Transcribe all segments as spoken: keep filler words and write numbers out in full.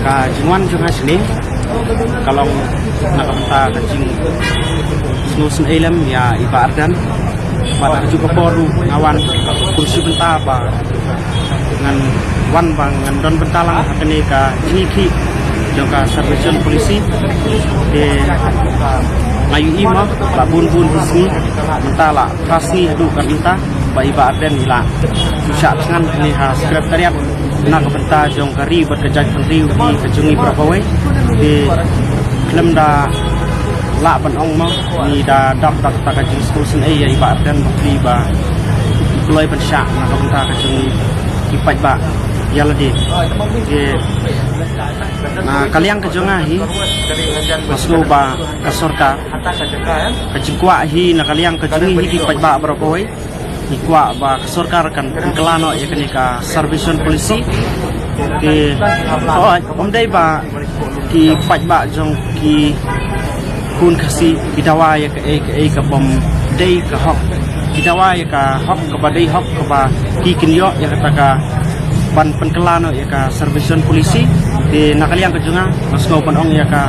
Ah, jingwan jong nga shane ka long na ka bynta ka jingsngewsynei lem ïa i Bah Ardent. Bad ha kajuh ka por ruh nga wan kum shi bynta ba ngan wan ba ngan don bynta lang ha kane ka jingïakhih jong ka Service Policy. Te nga ïohi mo ba bun bun hi sngi mynta la phra sngi haduh ka mynta ba i Bah Ardent i la shu shah thngan hangne ha Secretariat na ka bynta jong ka ri bad ka jaitbynriew hi ka jong ngi baroh kawei. Te khlem da lah ban ong mo, ngi da dap da kata ka jingsngewsynei ïa i Bah Ardent bad i ba kloi ban shah na ka bynta ka jong ngi ki paidbah ïa lade. Te na ka liang ka jong nga hi nga sngew ba ka sorkar ka jingkwah hi na ka liang ka jong ngi hi ki paidbah baroh kawei. Ngi kwah ba ka sorkar kan pynkylla noh ïa kane ka Service Policy. Te hooid, ym dei ba ki paidbah jong ki khun Khasi ki dawa ïa kaei kaei ka bym dei ka hok. Ki dawa ïa ka hok kaba dei hok kaba ki kin ïoh ïa kata ka ban pynkylla noh ïa ka Service Policy. Te na ka liang ka jong nga nga sngew ban ong ïa ka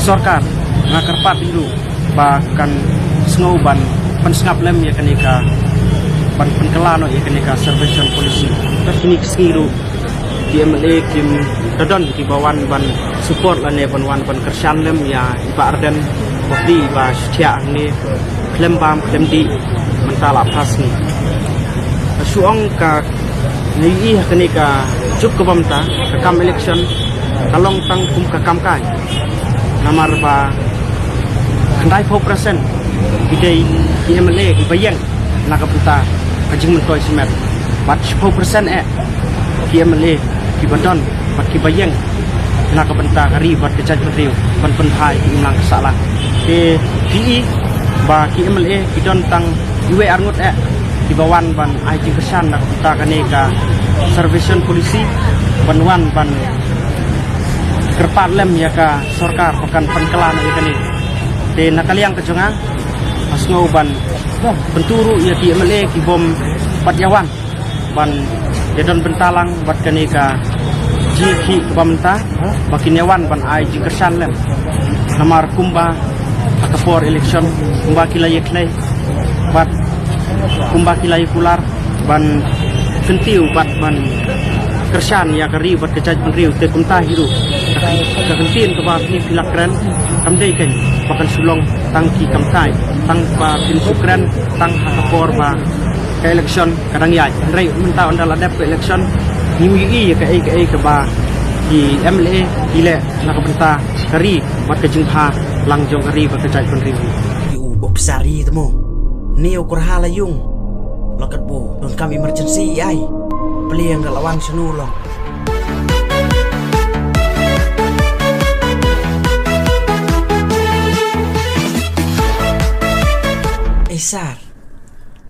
sorkar, nga kyrpad ïa u ba kan sngew ban pynsngap lem ïa kane ka ban pynkylla noh ïa kane ka Service Policy. Kine ki sngi ruh ki M L A kim da don kiba wan ban support lane ban wan ban kyrshan lem ïa i Bah Ardent, bad i ba shu thiah hangne khlem bam khlem dih mynta la phra sngi. Ka shu ong ka Nga ïohi ha kane ka juk kaba mynta ka kam election ka long tang kum ka kam kai. Namar ba khyndai phew percent ki dei ki M L A kiba ïeng na ka bynta ka jingmyntoi shimet. Bad shiphew percent eh ki M L A kiba don bad kiba ïeng na ka bynta ka ri bad ka jaitbynriew ban pynbha ïa ki imlang ka sahlang. Te phi i ba ki M L A ki don tang iwei arngut eh kiba wan ban ai jingkyrshan na ka bynta kane ka Service Policy, ban wan ban kyrpad lem ïa ka sorkar ba kan pynkylla noh ïa kane. Te na ka liang ka jong nga, nga sngew ban pynthut ruh ïa ki M L A ki bym pat ïa wan ban ïa don bynta lang bad kane ka jingïakhih kaba mynta, ba kin ïa wan ban ai jingkyrshan lem. Namar kumba ha ka por election kumba ki la ïa khlei bad kumba ki la ïa kular ban kyntiew bad ban kyrshan ïa ka ri bad ka jaitbynriew, te kumta hi ruh ka kyntien kaba phi phi la kren kam dei kein ba kan shu long tang ki kamtai, tang ba phin shu kren tang ha ka por ba ka election ka dang ïaid. Hynrei mynta ynda la dep ka election ngim ïohi ïa kaei kaei kaba ki M L A ki leh na ka bynta ka ri bad ka jingbha lang jong ka ri bad ka jaitbynriew. Ïa u bok sari te mo, ne u kurha la ïung. La katba donkam emergency ai. Pliang ka la wan shano long. Ei sar.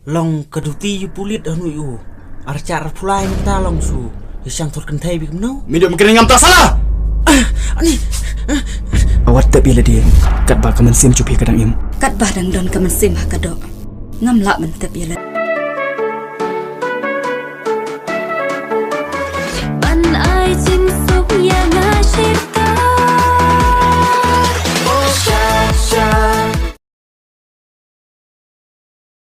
Long ka duty ïa u pulit hanu ïa u. Ar char ar phulai mynta long shu ïa shang thot kynthei bik mno. Mi dei ma kren ngam ta sala. Ah, ani. Ah. Wat tep ïa lade katba ka mynsiem jong phi ka dang im. Katba dang don ka mynsiem ha ka doh, ngam lah ban tep ïa lade. Ban ai jingsuk ïa nga